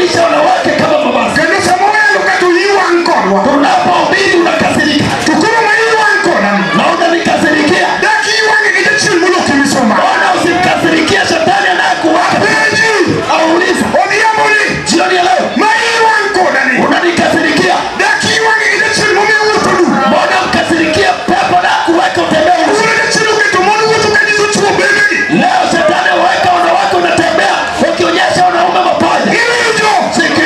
Unabadilisha wanawake kama mavazi. Kendo sama wayalo kata iyi wang' kodwa. Tunapohubiri unakasirika. To koro ma iyi wang' kodani. Na unanikasirikia. Dak iyi wang'e gi jachien moloki misuma. Mbona usimkasirikia shetani anayekuwaka? Penji. Auliza. Odhiambo ni. Jioni ya leo. Ma iyi wang' kodani. Unanikasirikia. Dak iyi wang'e gi jachien momiyo wuotho duk. Mbona mkasirikia pepo na kuweka utembee uchi? Koro jachien oketo mon wuotho ka nyiso chwo bembegi. Leo shetani weka wanawake unatembea ukionyesha wanaume mapaja. Iwinjo. Sikia.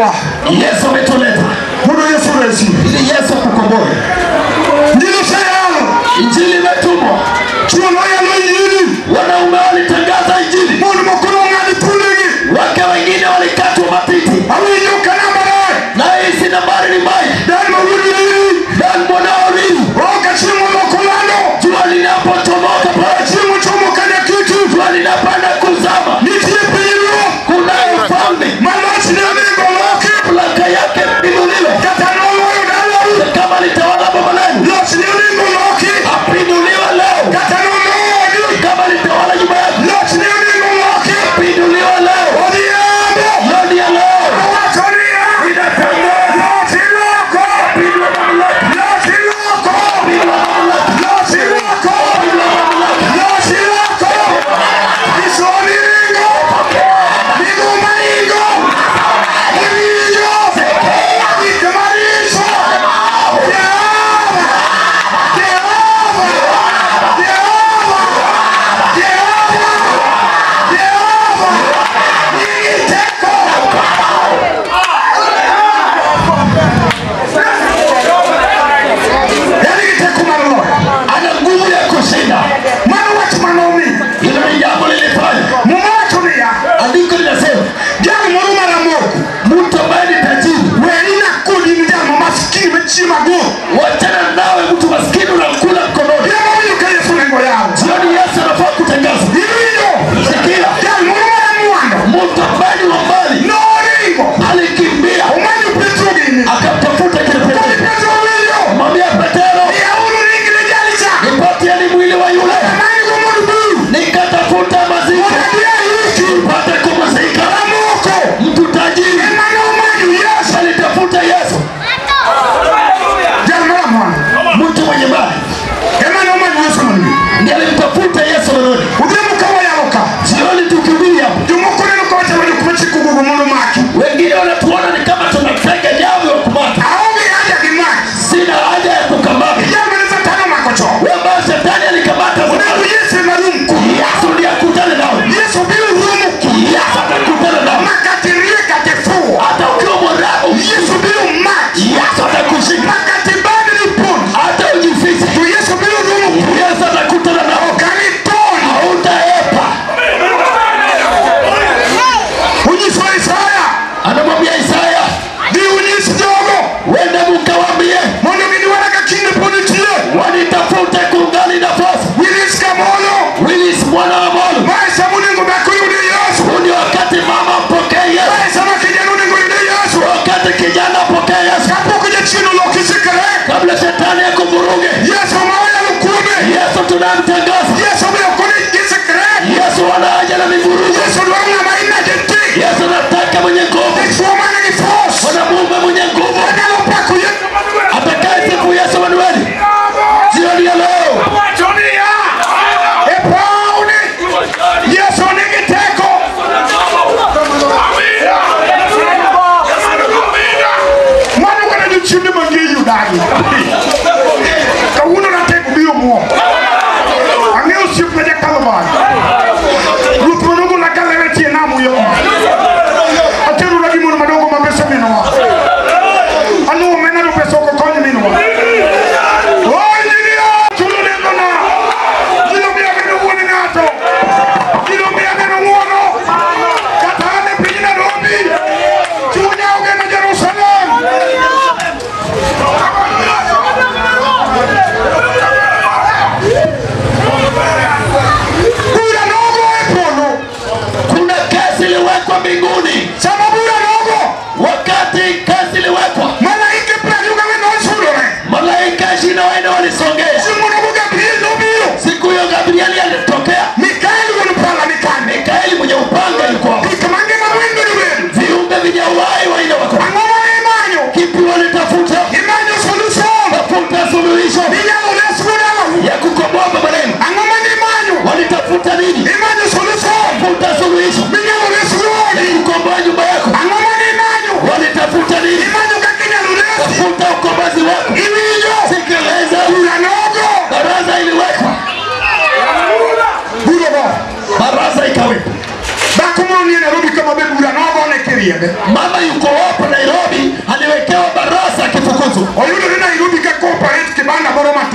okelowa. Yesu ametuleta Mondo Yesu resi. Ili Yesu akukomboe. Injili oseyalo. Injili imetumwa. Chwo noyalo injili. Wanaume walitangaza injili. Mon moko nong'ad thundegi. Wake wengine walikatwa matiti. Awinjo ka namba rach. Na hii nambari ni mbaya. Dan ma wuod Riri. Dan mwana wa Riri. Oh, ka chieng' moloko lando. Jua linapochomoka pale. Chieng' ochomo kanya kitu. Jua linapanda kuzama. Nitie pinyruoth. Kunaye mfalme. Ma lochne onego loki. Mamlaka yake inuliwe. Kata noloyo dalau. Kama litawala boma lenu. Lochne onego loki. Apinduliwe leo. Kata noloyo odi. Kama litawala nyumba yako. Lochne onego loki. Apinduliwe leo. Odhiambo. Jioni ya leo. Awacho niya. Ninatangaza. Loch iloko. Apindua mamlaka. Loch iloko. Apindua mamlaka. Loch iloko. Apindua mamlaka. Loch iloko. Isoni ringo. Miguma ringo. Iwinjo. Gik maricho. Jehova. Jehova. Jehova. Jehova. Jehova. Nigi teko. En gi teko mar loyo. Ana nguvu ya kushinda. Mano wach manomi. Hilo ni jambo lilifanya. Muma wacho niya. Andiko linasema Jal moro maramoko. mtu ambaye ni tajiri, Werina kodi ni jal ma maskini machiemo agoro. wachana nawe, mtu maskini unakula mkononi. Ema winjo ka Yesu onego yal. Jioni Yesu anafaa kutangaza. Iwinjo. Sikia, Jal moro maramwando. mtu ambaye ni wa mbali Noringo. alikimbia Omanyo Petro gini. akamtafuta kile Kane Petro. Petro owinjo. Mwambia Petero, Yauru ringre jalcha. nipatieni mwili wa yule, Amanyo go mondo buru. nikatafuta maziko Mondo adhi ayiki. nipate kumzika. Ramoko. Mtu tajiri Ema nomanyo Yesu. alitafuta Yesu, Jal maramwando. mtu mwenye mali Ema nomanyo Yesu mondo. ndiye alimtafuta Yesu moyoni. Odhiambo ka wayalo ka. Jioni tukihubiri hapo, Jomoko neno ka wachalo jok machiko gogo mondo maki. wengine wanatuona ni kama tunatega nyavu ya kumata. Aonge haja gi mach. Sina haja ya kukamata. Jal mane Satan omako chon. Wewe ambaye shetani alikamata Onego zamani, Yesu ema rum ku. Yesu ndiye akutane nawe. Yesu biro rumo ku. Yesu atakutana nawe. Makati rie kata fuwo. Hata ukiwa mwerevu, Yesu biro maki. Yesu atakushika. Makati badni pon. Hata ujifiche, To Yesu biro rumo ku. Yesu atakutana nawe. Ok anitony. Hautaepa. Onyiso Isaya. Anamwambia Isaya, Dhi unyis jogo. wende mkawaambie Mondo gidwara ka kinde pod nitie. wanitafute kungali nafasi. Willis Kamolo. Willis mwana wa Molu, Ma e sama onego dhako yude Yesu. huu ni wakati mama mpokee Yesu, Ma e sama kijana onego yude Yesu. wakati kijana apokee Yesu Kapok jachien oloki sikre. kabla shetani akuvuruge. Yesu ma oyalo kuome. Yesu tunamtangaza, Yesu be ok onego gi sikre. Yesu hana haja na mivurugo. Yesu dwaro ng'ama inaje tik. Yesu anataka mwenye nguvu, Dichuo man gi force. mwanamume mwenye nguvu Onyalo pako Yesu Manuel. atakaye sifu Yesu Manueli. Jioni ya leo Awacho niya. E pawni. Yesu nigi teko. Mano kata jochiende mang'eny odagi. Kawuono nateko biro muom. Ang'eyo osiepna ja Kalvar. Ruoth manogola kalere tie nam uyoma. Aterora gi mon madongo ma pesa minwa. Aluwo omenda to pesa ok okony minwa. Oh, injinia, chulo nengona. Gino miyo aneno wuon ng'ato. Gino miyo aneno ng'uono. Kata an e piny Nairobi. Chunya ogeno Jerusalem. Bura nogo e polo. kuna kesi iliwekwa mbinguni. Sama bura nogo, Wakati kesi iliwekwa, malaike 24 nosudore. malaika 24 walisongea. Chieng' monogo Gabriel nobiro. Siku hiyo Gabrieli alitokea, Mikael wuon pala ni kanye. Mikaeli mwenye upanga yuko hapo, Gik mangima wendo ni viumbe vyenye uhai wanne wako. Ang'o ma imanyo? Kipi walitafuta? Imanyo solution. Tafuta suluhisho Minyalo resgo dalau. ya kukomboa baba lenu. Ang'o ma imanyo? Walitafuta nini? Imanyo solution. Tafuta suluhisho Minyalo resgo ya odi. kukomboa nyumba yako. Ang'o ma imanyo? Walitafuta nini? Imanyo kaka inyalo resi. Tafuta ukombozi wako. Iwinjo. Sikiliza, Bura nogo. baraza iliwekwa, Bura go. baraza ikawekwa. Dhako moro nie Nairobi kama be bura nogo ne kiriembe. Mama yuko wapo Nairobi.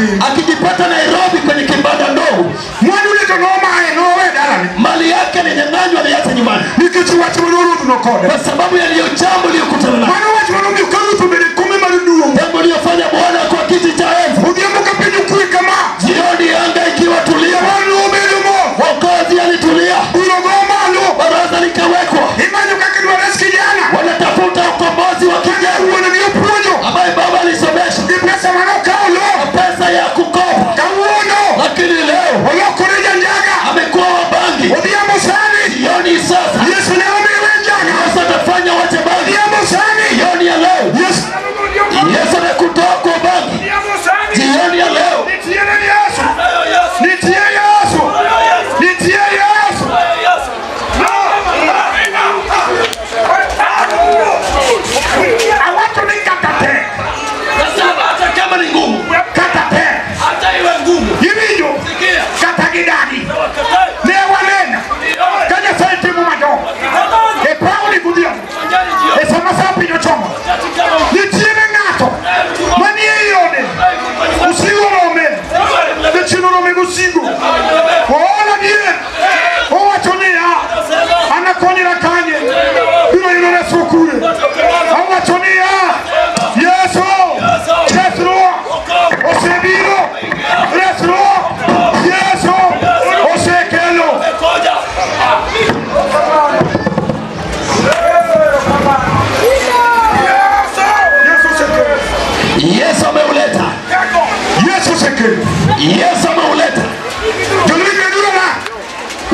matin. Akijipata Nairobi kwenye kibanda ndogo. Mwandu ne to nomaye nowe dalane. Mali yake alinyang'anywa, aliacha nyumbani. Nikech wach mane ruoth nokode. Kwa sababu ya hiyo jambo aliyokutana nalo. Mano wach mane omiyo ka ruoth obedo e kome mar duong'. Jambo aliyofanya Bwana kwa kiti cha enzi. Odhiambo ka piny okwe kama. Jioni anga ikiwa tulia. Jawar nobedo mor. Mwokozi alitulia. Bura go malo. Baraza likawekwa. Imanyo kaka idwa res kijana. Wanatafuta ukombozi wa kijana. Wuon gi opuonjo. Ambaye baba alisomesha. Gi pesa mane okawo loan. Pesa ya kukopa. Kawuono. Lakini leo olokore janjaga. Amekuwa wabangi. Odhiambo sani. Jioni sasa. Yesu ne omiwe njaga. Yesu atafanya wache bangi. Odhiambo sani. Jioni ya leo. Yesu amekutoa kwa bangi. Jioni ya leo. Nitie Yesu. Nitie Yesu. Nitie Yesu. Awacho ni kata tek. Nasema hata kama ni ngumu. Kata tek. Hata iwe ngumu. Iwinjo. Sikia. Kata gidagi. Ne waneno. Ka Nyasaye timo madongo. E paw ni godhiambo. E sama sa piny ochomo. Nitiere ng'ato manie ei ode. Osigo orome. Jachien orome gosigo. Oolo dier. Owacho niya, an akonyra kanye. Biro yudo resruok kure. Owacho niya, Yesu, resruok osebiro. Resruok Yesu osekelo. Yesu osekelo. Yesu ameuleta. Yesu osekelo. Yesu ameuleta. Jolweny beduru ma.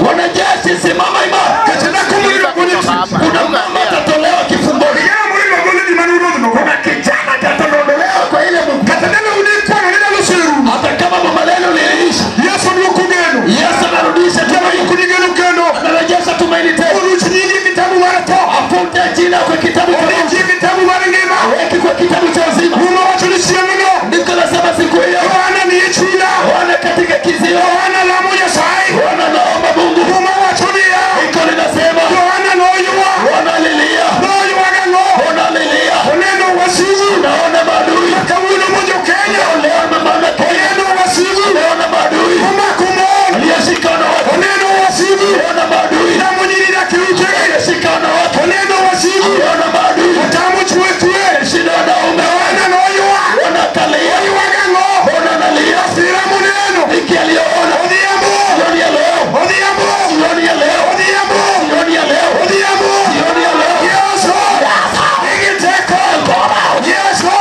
Wanajeshi simama imara. Nikech dhako moyudo gol e tich. Kuna mama atatolewa kifungoni. Kijana moyudo gol e gima ruoth no. Kuna kijana atatolewa kwa ile Mungu. Kata ndalo unekwano ne ndalo oserumo. Hata kama mama leno liliisha. Yesu duoko geno. Yesu anarudisha tumaini. Duoko geno kendo. Anarejesha tumaini tena. Oruch nyingi e kitabu mar tho. Afute jina kwa kitabu cha Ondik e kitabu mar ngima. Aweke kwa kitabu cha uzima. Muma wacho ni chieng'no. Ndiko nasema siku hiyo. Yohana ni e chula. Yohana katika kizio. Yohana lamo Nyasaye. Yohana naomba Mungu. Muma wacho niya. Ndiko linasema. Yohana noywak. Yohana alilia. Noywak ang'o? Yohana alilia. Oneno wasigu. Naona maadui. Ma kawuono monjo Kenya. Leo mama Kenya. Oneno wasigu. Naona maadui. Omako mon. Aliyeshika wanawake. Oneno wasigu. Naona maadui. Tamo nyiri dak e utegi. Aliyeshika wanawake. Oneno wasigu. Naona maadui. Otamo chwo twe. Alishinda wanaume. Yohana noywak. Yohana akalia. Oywak ang'o? Yohana analia. Masira moneno. Hiki aliyoona. Odhiambo. Jioni ya leo. Odhiambo. Jioni ya leo. Odhiambo. Jioni ya leo. Odhiambo. Jioni ya leo. Yesu. Nigi teko. Yesu.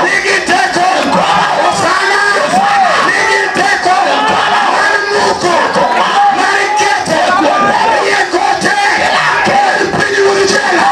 Nigi teko. Hosana. Nigi teko. Mar muko. Mar ketho. Rieko te. Pinyruodh jela.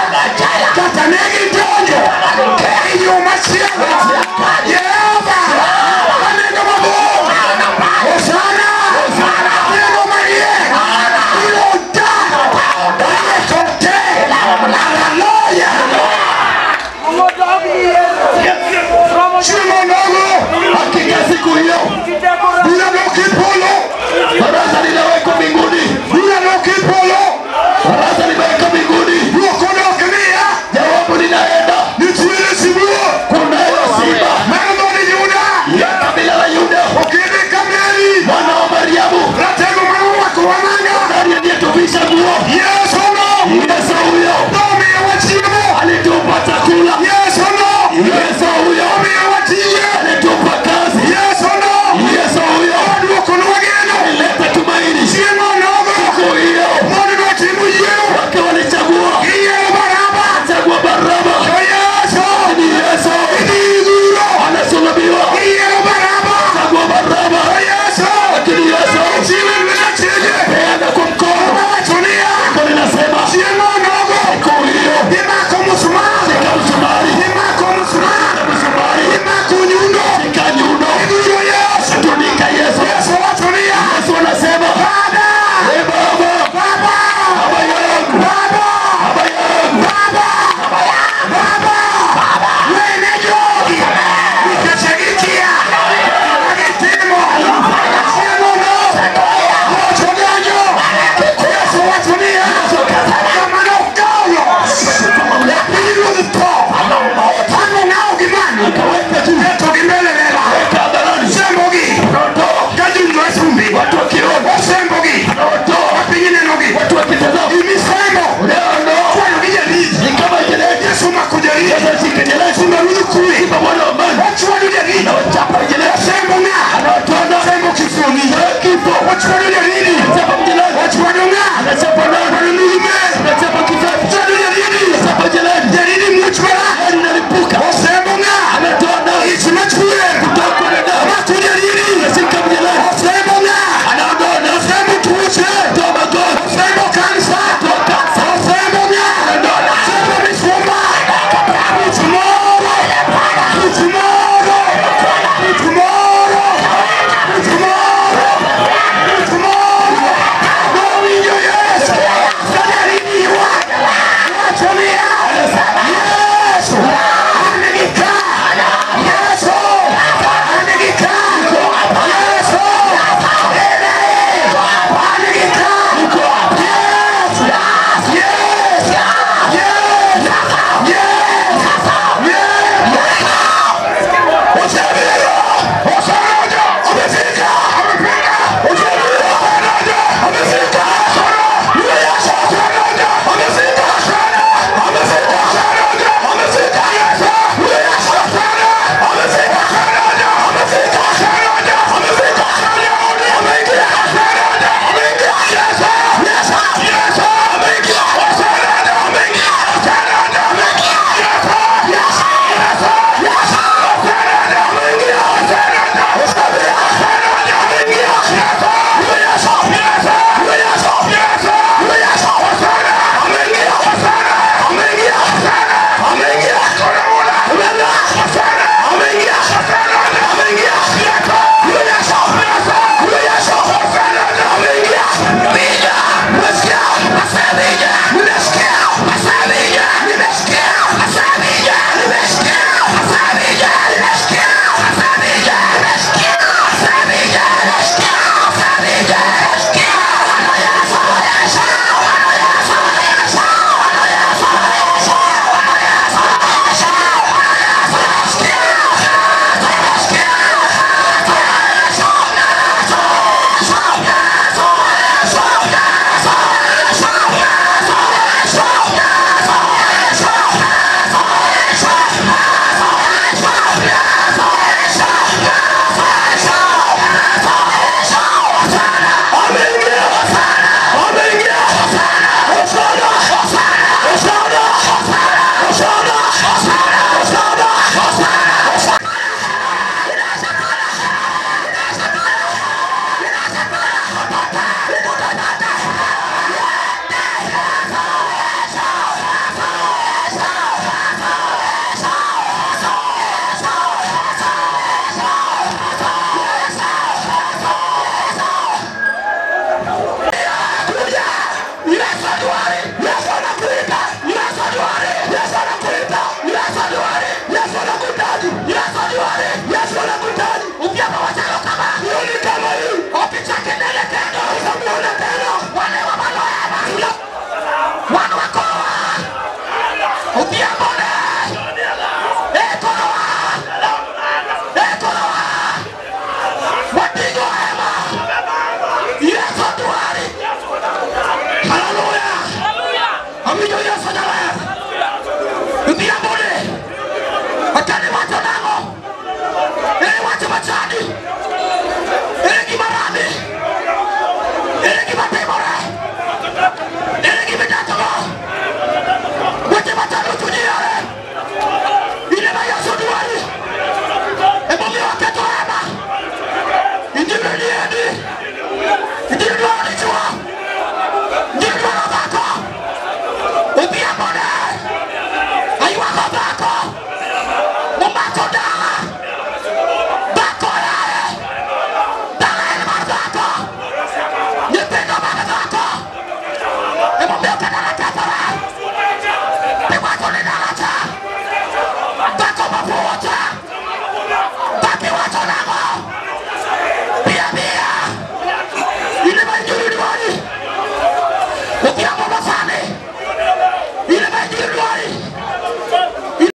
Kapo wacho